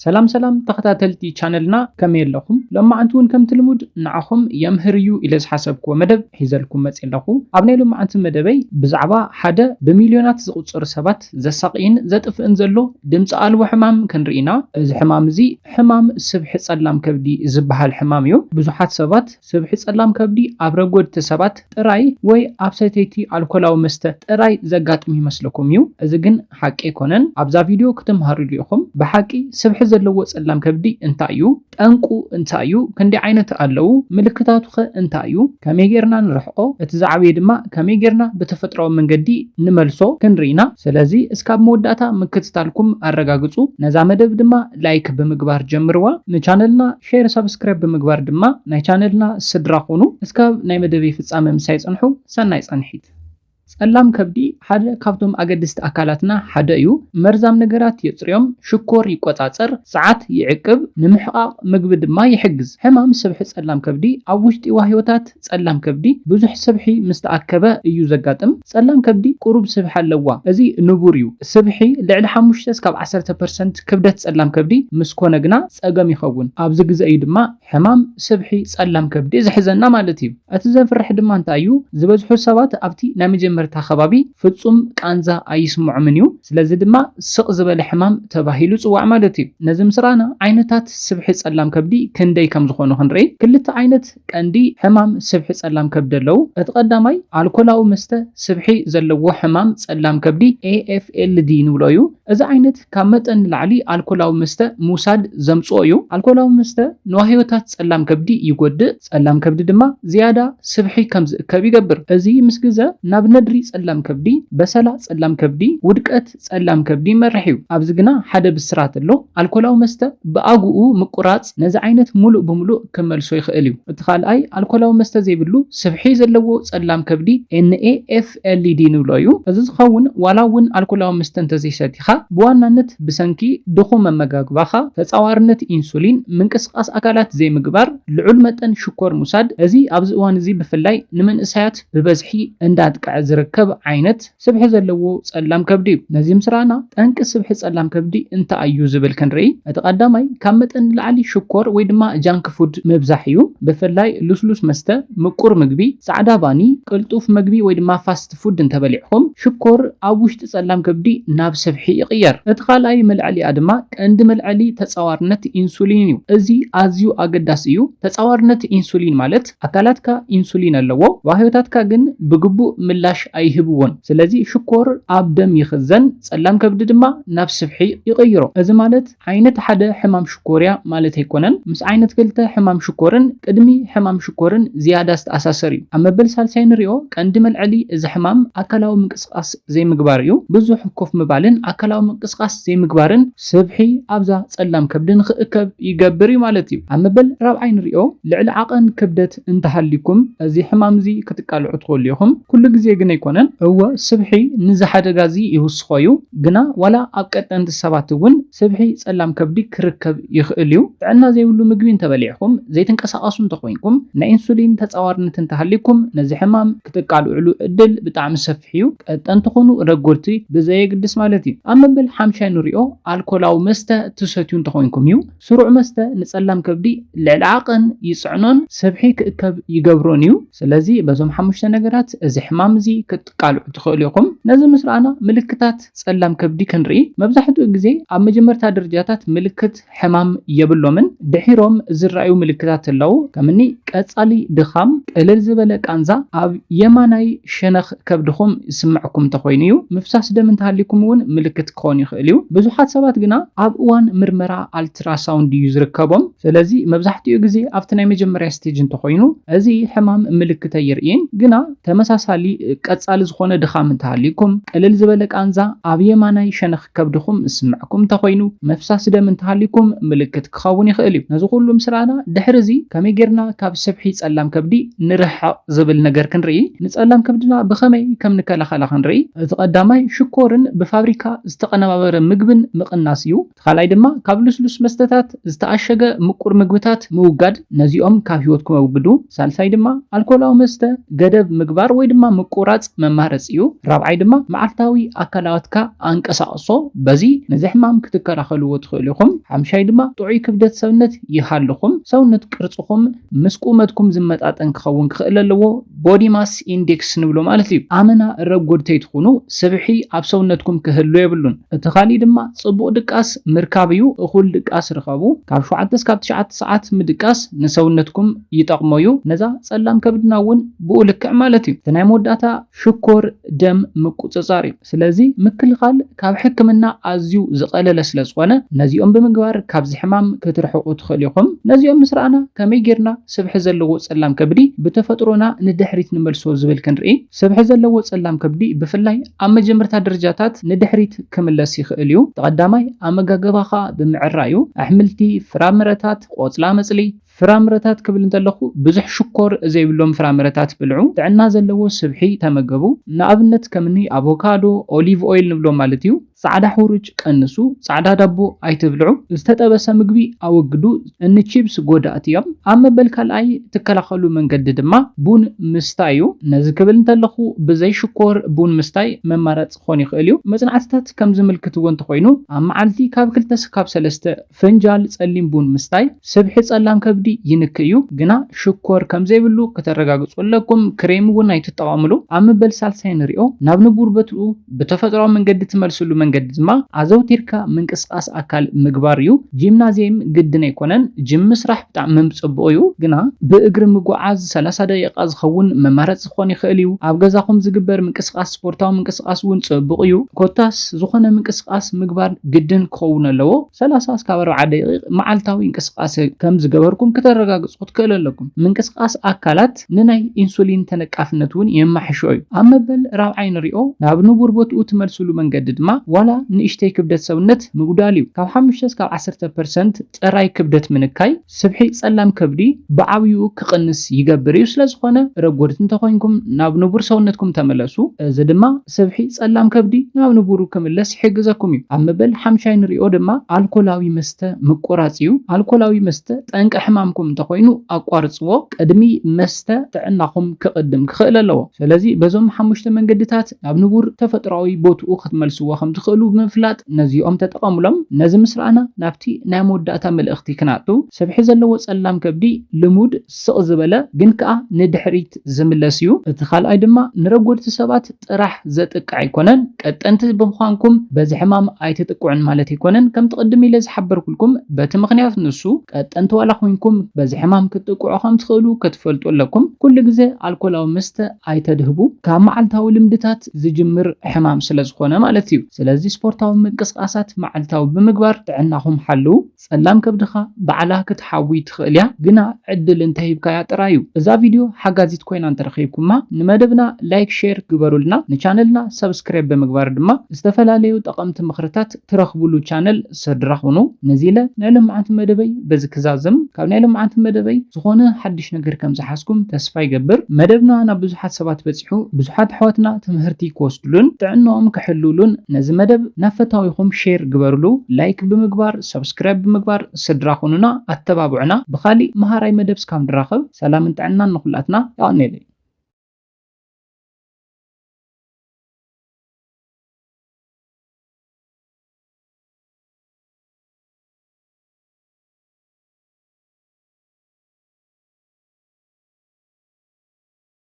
ሰላም ሰላም ተኸታተልቲ ቻነልና፣ ከመይ ኣለኹም? ሎማዓንቲ እውን ከምቲ ልሙድ ንዓኹም የምህር እዩ ኢለ ዝሓሰብክዎ መደብ ሒዘልኩም መፅእ ኣለኹ። ኣብ ናይ ሎማዓንቲ መደበይ ብዛዕባ ሓደ ብሚልዮናት ዝቑፀሩ ሰባት ዘሳቕይን ዘጥፍእን ዘሎ ድምፂ ኣልቦ ሕማም ክንርኢ ኢና። እዚ ሕማም እዚ ሕማም ስብሒ ፀላም ከብዲ ዝበሃል ሕማም እዩ። ብዙሓት ሰባት ስብሒ ጸላም ከብዲ ኣብ ረጎድቲ ሰባት ጥራይ ወይ ኣብ ሰተይቲ ኣልኮላዊ መስተ ጥራይ ዘጋጥም ይመስለኩም እዩ። እዚ ግን ሓቂ ኣይኮነን። ኣብዛ ቪድዮ ክትምሃሩሉ ኢኹም። ብሓቂ ስብሒ ዘለዎ ጸላም ከብዲ እንታይ እዩ? ጠንቁ እንታይ እዩ? ክንደይ ዓይነት ኣለዉ? ምልክታቱኸ እንታይ እዩ? ከመይ ጌርና ንርሕቆ? እቲ ዝዓበየ ድማ ከመይ ጌርና ብተፈጥሮኣዊ መንገዲ ንመልሶ ክንርኢ ኢና። ስለዚ እስካብ መወዳእታ ምክትታልኩም ኣረጋግጹ። ነዛ መደብ ድማ ላይክ ብምግባር ጀምርዋ። ንቻነልና ሼር፣ ሳብስክራይብ ብምግባር ድማ ናይ ቻነልና ስድራ ኩኑ። እስካብ ናይ መደበይ ፍጻመ ምሳይ ጽንሑ። ሰናይ ጻንሒት። ጸላም ከብዲ ሓደ ካብቶም ኣገደስቲ ኣካላትና ሓደ እዩ። መርዛም ነገራት የጽርዮም፣ ሽኮር ይቆጻጸር፣ ጸዓት ይዕቅብ፣ ንምሕቃቕ ምግቢ ድማ ይሕግዝ። ሕማም ስብሒ ጸላም ከብዲ ኣብ ውሽጢ ዋህዮታት ጸላም ከብዲ ብዙሕ ስብሒ ምስ ተኣከበ እዩ ዘጋጥም። ጸላም ከብዲ ቁሩብ ስብሒ ኣለዋ። እዚ ንቡር እዩ። ስብሒ ልዕሊ ሓሙሽተ እስካብ ዓሰርተ ፐርሰንት ክብደት ጸላም ከብዲ ምስ ኮነ ግና ጸገም ይኸውን። ኣብዚ ግዜ እዩ ድማ ሕማም ስብሒ ጸላም ከብዲ ዝሕዘና ማለት እዩ። እቲ ዘፍርሕ ድማ እንታይ እዩ? ዝበዝሑ ሰባት ኣብቲ ናይ መጀመርታ ከባቢ ፍጹም ቃንዛ ኣይስምዖምን እዩ። ስለዚ ድማ ስቕ ዝበለ ሕማም ተባሂሉ ይጽዋዕ ማለት እዩ። ነዚ ምስ ረኣና ዓይነታት ስብሒ ጸላም ከብዲ ክንደይ ከም ዝኾኑ ክንርኢ። ክልተ ዓይነት ቀንዲ ሕማም ስብሒ ጸላም ከብዲ ኣለዉ። እቲ ቀዳማይ ኣልኮላዊ መስተ ስብሒ ዘለዎ ሕማም ጸላም ከብዲ ኤ ኤፍ ኤል ዲ ንብሎ እዩ። እዚ ዓይነት ካብ መጠን ንላዕሊ ኣልኮላዊ መስተ ምውሳድ ዘምጽኦ እዩ። ኣልኮላዊ መስተ ንዋህዮታት ጸላም ከብዲ ይጎድእ። ጸላም ከብዲ ድማ ዝያዳ ስብሒ ከም ዝእከብ ይገብር። እዚ ምስ ግዘ ናብ ነድሪ ጸላም ከብዲ፣ በሰላ ጸላም ከብዲ፣ ውድቀት ጸላም ከብዲ ይመርሕ እዩ። ኣብዚ ግና ሓደ ብስራት ኣሎ። ኣልኮላዊ መስተ ብኣግኡ ምቁራጽ ነዚ ዓይነት ሙሉእ ብምሉእ ክመልሶ ይኽእል እዩ። እቲ ካልኣይ ኣልኮላዊ መስተ ዘይብሉ ስብሒ ዘለዎ ጸላም ከብዲ ኤን ኤ ኤፍ ኤል ዲ ንብሎ እዩ። እዚ ዝኸውን ዋላ እውን ኣልኮላዊ መስተ እንተዘይሰቲኻ፣ ብዋናነት ብሰንኪ ድኹም ኣመጋግባኻ፣ ተጻዋርነት ኢንሱሊን፣ ምንቅስቓስ ኣካላት ዘይምግባር፣ ልዑል መጠን ሽኮር ምውሳድ፣ እዚ ኣብዚ እዋን እዚ ብፍላይ ንመንእሰያት ብበዝሒ እንዳጥቅዐ ዝርከብ ዓይነት ስብሒ ዘለዎ ጸላም ከብዲ እዩ። ነዚ ምስ ረኣና ጠንቂ ስብሒ ጸላም ከብዲ እንታይ እዩ ዝብል ክንርኢ። እቲ ቀዳማይ ካብ መጠን ንላዕሊ ሽኮር ወይ ድማ ጃንክ ፉድ ምብዛሕ እዩ። ብፍላይ ልስሉስ መስተ፣ ምቁር ምግቢ፣ ጻዕዳ ባኒ፣ ቅልጡፍ ምግቢ ወይ ድማ ፋስት ፉድ እንተበሊዕኹም ሽኮር ኣብ ውሽጢ ጸላም ከብዲ ናብ ስብሒ ይቕየር። እቲ ካልኣይ መልዐሊኣ ድማ ቀንዲ መልዐሊ ተጻዋርነት ኢንሱሊን እዩ። እዚ ኣዝዩ ኣገዳሲ እዩ። ተጻዋርነት ኢንሱሊን ማለት ኣካላትካ ኢንሱሊን ኣለዎ፣ ዋህዮታትካ ግን ብግቡእ ምላሽ ኣይህብዎን። ስለዚ ሽኮር ኣብ ደም ይኽዘን፣ ጸላም ከብዲ ድማ ናብ ስብሒ ይቕይሮ። እዚ ማለት ዓይነት ሓደ ሕማም ሽኮር እያ ማለት ኣይኮነን። ምስ ዓይነት ክልተ ሕማም ሽኮርን ቅድሚ ሕማም ሽኮርን ዝያዳ ዝተኣሳሰር እዩ። ኣብ መበል ሳልሳይ ንሪኦ ቀንዲ መልዐሊ እዚ ሕማም ኣካላዊ ምንቅስቓስ ዘይምግባር እዩ። ብዙሕ ኮፍ ምባልን ኣካላዊ ምንቅስቓስ ዘይምግባርን ስብሒ ኣብዛ ጸላም ከብዲ ንኽእከብ ይገብር እዩ ማለት እዩ። ኣብ መበል ራብዓይ ንሪኦ ልዕሊ ዓቐን ክብደት እንተሃሊኩም እዚ ሕማም እዚ ክትቃልዑ ትኽእሉ ኢኹም። ኩሉ ግዜ ግን ኣይኮነን። እወ ስብሒ ንዚ ሓደጋ እዚ ይውስኾ እዩ። ግና ዋላ ኣብ ቀጠንቲ ሰባት እውን ስብሒ ጸላም ከብዲ ክርከብ ይኽእል እዩ። ጥዕና ዘይብሉ ምግቢ እንተበሊዕኹም፣ ዘይትንቀሳቐሱ እንተኾይንኩም፣ ናይ ኢንሱሊን ተጻዋርነት እንተሃሊኩም፣ ነዚ ሕማም ክትቃልዑሉ ዕድል ብጣዕሚ ሰፊሕ እዩ። ቀጠንቲ ኮኑ ረጎድቲ ብዘየግድስ ማለት እዩ። ኣብ መበል ሓምሻይ ንሪኦ ኣልኮላዊ መስተ ትሰትዩ እንተኾይንኩም እዩ። ስሩዕ መስተ ንጸላም ከብዲ ልዕሊ ዓቐን ይጽዕኖን ስብሒ ክእከብ ይገብሮን እዩ። ስለዚ በዞም ሓሙሽተ ነገራት እዚ ሕማም እዚ ክትቃልዑ ትኽእሉ ኢኹም። ነዚ ምስ ረኣና ምልክታት ጸላም ከብዲ ክንርኢ። መብዛሕትኡ ግዜ ኣብ መጀመርታ ደረጃታት ምልክት ሕማም የብሎምን። ድሒሮም ዝረኣዩ ምልክታት ኣለዉ፣ ከምኒ ቀጻሊ ድኻም፣ ቅልል ዝበለ ቃንዛ፣ ኣብ የማናይ ሸነኽ ከብድኹም ዝስምዐኩም እንተኾይኑ እዩ። ምፍሳስ ደም እንተሃሊኩም እውን ምልክት ክኾን ይኽእል እዩ። ብዙሓት ሰባት ግና ኣብ እዋን ምርመራ ኣልትራሳውንድ እዩ ዝርከቦም። ስለዚ መብዛሕትኡ ግዜ ኣብቲ ናይ መጀመርያ ስቴጅ እንተኾይኑ እዚ ሕማም ምልክት ኣየርእይን፣ ግና ተመሳሳሊ ቀጻሊ ዝኾነ ድኻም እንተሃሊኩም፣ ቅልል ዝበለ ቃንዛ፣ ኣብ የማናይ ሸነኽ ከብድኹም ዝስምዐኩም እንተኾይኑ፣ ምፍሳስ ደም እንተሃሊኩም ምልክት ክኸውን ይኽእል እዩ። ነዚ ኩሉ ምስ ረኣና ድሕሪ እዚ ከመይ ጌርና ካብ ስብሒ ጸላም ከብዲ ንርሕቕ ዝብል ነገር ክንርኢ፣ ንጸላም ከብድና ብኸመይ ከም ንከላኸላ ክንርኢ። እቲ ቀዳማይ ሽኮርን ብፋብሪካ ዝተቐነባበረ ምግብን ምቕናስ እዩ። እቲ ካልኣይ ድማ ካብ ልስሉስ መስተታት ዝተኣሸገ ምቁር ምግብታት ምውጋድ፣ ነዚኦም ካብ ህይወትኩም ኣውግዱ። ሳልሳይ ድማ ኣልኮላዊ መስተ ገደብ ምግባር ወይ ድማ ምቁራጽ። መማረፂ እዩ። ራብዓይ ድማ መዓልታዊ ኣካላትካ ኣንቀሳቕሶ። በዚ ነዚ ሕማም ክትከላኸልዎ ትኽእሉ ኢኹም። ሓምሻይ ድማ ጥዑይ ክብደት ሰውነት ይሃልኹም። ሰውነት ቅርፅኹም ምስ ቁመትኩም ዝመጣጠን ክኸውን ክኽእል ኣለዎ። ቦዲ ማስ ኢንዴክስ ንብሎ ማለት እዩ። ኣመና ረጎድ ተይትኹኑ ስብሒ ኣብ ሰውነትኩም ክህሉ የብሉን። እቲ ካሊእ ድማ ፅቡቕ ድቃስ ምርካብ እዩ። እኹል ድቃስ ርኸቡ። ካብ ሸውዓተ እስካብ ትሽዓተ ሰዓት ምድቃስ ንሰውነትኩም ይጠቕሞ እዩ። ነዛ ፀላም ከብድና እውን ብኡ ልክዕ ማለት እዩ። እቲ ናይ መወዳእታ ሽኮር ደም ምቁፅፃር እዩ። ስለዚ ምክልኻል ካብ ሕክምና ኣዝዩ ዝቐለለ ስለ ዝኾነ ነዚኦም ብምግባር ካብዚ ሕማም ክትርሕቑ ትኽእሉ ኢኹም። ነዚኦም ምስ ረኣና ከመይ ጌርና ስብሒ ዘለዎ ጸላም ከብዲ ብተፈጥሮና ንድሕሪት ንመልሶ ዝብል ክንርኢ። ስብሒ ዘለዎ ጸላም ከብዲ ብፍላይ ኣብ መጀመርታ ደረጃታት ንድሕሪት ክምለስ ይኽእል እዩ። እቲ ቀዳማይ ኣመጋግባኻ ብምዕራይ እዩ። ኣሕምልቲ፣ ፍራምረታት፣ ቆጽላ መጽሊ፣ ፍራምረታት ክብል እንተለኹ ብዙሕ ሽኮር ዘይብሎም ፍራምረታት ብልዑ። ጥዕና ዘለዎ ስብሒ ተመገቡ። ንኣብነት ከምኒ ኣቮካዶ፣ ኦሊቭ ኦይል ንብሎ ማለት እዩ። ጻዕዳ ሕሩጭ ቀንሱ። ጻዕዳ ዳቦ ኣይትብልዑ። ዝተጠበሰ ምግቢ ኣወግዱ። እኒ ቺፕስ ጎዳእቲ እዮም። ኣብ መበል ካልኣይ ትከላኸሉ መንገዲ ድማ ቡን ምስታይ እዩ። ነዚ ክብል እንተለኹ ብዘይ ሽኮር ቡን ምስታይ መማረፂ ክኾን ይኽእል እዩ። መጽናዕትታት ከም ዝምልክትዎ እንተኾይኑ ኣብ መዓልቲ ካብ ክልተ ስካብ ሰለስተ ፍንጃል ጸሊም ቡን ምስታይ ስብሒ ጸላም ከብዲ ይንክእ እዩ፣ ግና ሽኮር ከም ዘይብሉ ከተረጋግጹ ኣለኩም። ክሬም እውን ኣይትጠቐምሉ። ኣብ መበል ሳልሳይ ንሪኦ። ናብ ንቡር ቦትኡ ብተፈጥሮኣዊ መንገዲ ትመልስሉ መንገዲ ድማ ኣዘውቲርካ ምንቅስቓስ ኣካል ምግባር እዩ። ጂምናዝየም ግድን ኣይኮነን። ጂም ምስራሕ ብጣዕሚ ጽቡቕ እዩ፣ ግና ብእግሪ ምጉዓዝ ሰላሳ ደቂቓ ዝኸውን መማረፂ ክኾን ይኽእል እዩ። ኣብ ገዛኹም ዝግበር ምንቅስቓስ፣ ስፖርታዊ ምንቅስቓስ እውን ጽቡቕ እዩ። ኮታስ ዝኾነ ምንቅስቓስ ምግባር ግድን ክኸውን ኣለዎ። ሰላሳ እስካብ ኣርብዓ ደቂቕ መዓልታዊ እንቅስቃሴ ከም ዝገበርኩም ከተረጋግጹ ክትክእሉ ኣለኩም። ምንቅስቃስ ኣካላት ንናይ ኢንሱሊን ተነቃፍነት እውን የማሕሾ እዩ። ኣብ መበል ራብዓይ ንሪኦ። ናብ ንቡር ቦትኡ ትመልስሉ መንገዲ ድማ ዋላ ንእሽተይ ክብደት ሰውነት ምጉዳል እዩ። ካብ ሓሙሽተ እስካብ ዓሰርተ ፐርሰንት ጥራይ ክብደት ምንካይ ስብሒ ጸላም ከብዲ ብዓብይኡ ክቕንስ ይገብር እዩ። ስለ ዝኾነ ረጎድቲ እንተኾይንኩም ናብ ንቡር ሰውነትኩም ተመለሱ። እዚ ድማ ስብሒ ጸላም ከብዲ ናብ ንቡሩ ክምለስ ይሕግዘኩም እዩ። ኣብ መበል ሓምሻይ ንሪኦ ድማ ኣልኮላዊ መስተ ምቁራጽ እዩ። ኣልኮላዊ መስተ ጠንቂ ሕማምኩም እንተኾይኑ ኣቋርጽዎ። ቅድሚ መስተ ጥዕናኹም ክቕድም ክኽእል ኣለዎ። ስለዚ በዞም ሓሙሽተ መንገድታት ናብ ንቡር ተፈጥሮኣዊ ቦትኡ ክትመልስዎ ከም ትኽእሉ ብምፍላጥ ነዚኦም ተጠቐሙሎም። ነዚ ምስ ረኣና ናብቲ ናይ መወዳእታ መልእኽቲ ክነኣቱ። ስብሒ ዘለዎ ጸላም ከብዲ ልሙድ ስቕ ዝበለ ግን ከኣ ንድሕሪት ዝምለስ እዩ። እቲ ካልኣይ ድማ ንረጎድቲ ሰባት ጥራሕ ዘጥቅዕ ኣይኮነን። ቀጠንቲ ብምዃንኩም በዚ ሕማም ኣይትጥቅዑን ማለት ኣይኮነን። ከምቲ ቅድም ኢለ ዝሓበርኩልኩም በቲ ምኽንያት ንሱ ቀጠንቲ ዋላ ኮይንኩም በዚ ሕማም ክትጥቅዑ ከም ትኽእሉ ክትፈልጡ ኣለኩም። ኩሉ ግዜ ኣልኮላዊ መስተ ኣይተድህቡ። ካብ መዓልታዊ ልምድታት ዝጅምር ሕማም ስለ ዝኾነ ማለት እዩ። ስለዚ ስፖርታዊ ምንቅስቃሳት መዓልታዊ ብምግባር ጥዕናኹም ሓልዉ። ጸላም ከብድኻ ባዕላ ክትሓዊ ትኽእል እያ፣ ግና ዕድል እንተሂብካያ ጥራይ እዩ። እዛ ቪድዮ ሓጋዚት ኮይና እንተረኺብኩማ ንመደብና ላይክ፣ ሼር ግበሩልና። ንቻነልና ሰብስክራይብ ብምግባር ድማ ዝተፈላለዩ ጠቐምቲ ምኽርታት ትረኽቡሉ ቻነል ስድራ ኹኑ። ነዚ ኢለ ናይ ሎማዓንቲ መደበይ በዚ ክዛዝም። ካብ ናይ ሎማዓንቲ መደበይ ዝኾነ ሓድሽ ነገር ከም ዝሓዝኩም ተስፋ ይገብር። መደብና ናብ ብዙሓት ሰባት በጺሑ፣ ብዙሓት ኣሕዋትና ትምህርቲ ክወስድሉን ጥዕናኦም ክሕልውሉን ነዚ መደብ ናብ ፈታዊኹም ሼር ግበርሉ። ላይክ ብምግባር፣ ሰብስክራይብ ብምግባር ስድራ ኹኑና፣ ኣተባብዑና። ብኻሊእ መሃራይ መደብ እስካብ ንራኸብ ሰላምን ጥዕናን ንኹላትና። የቐንየለይ።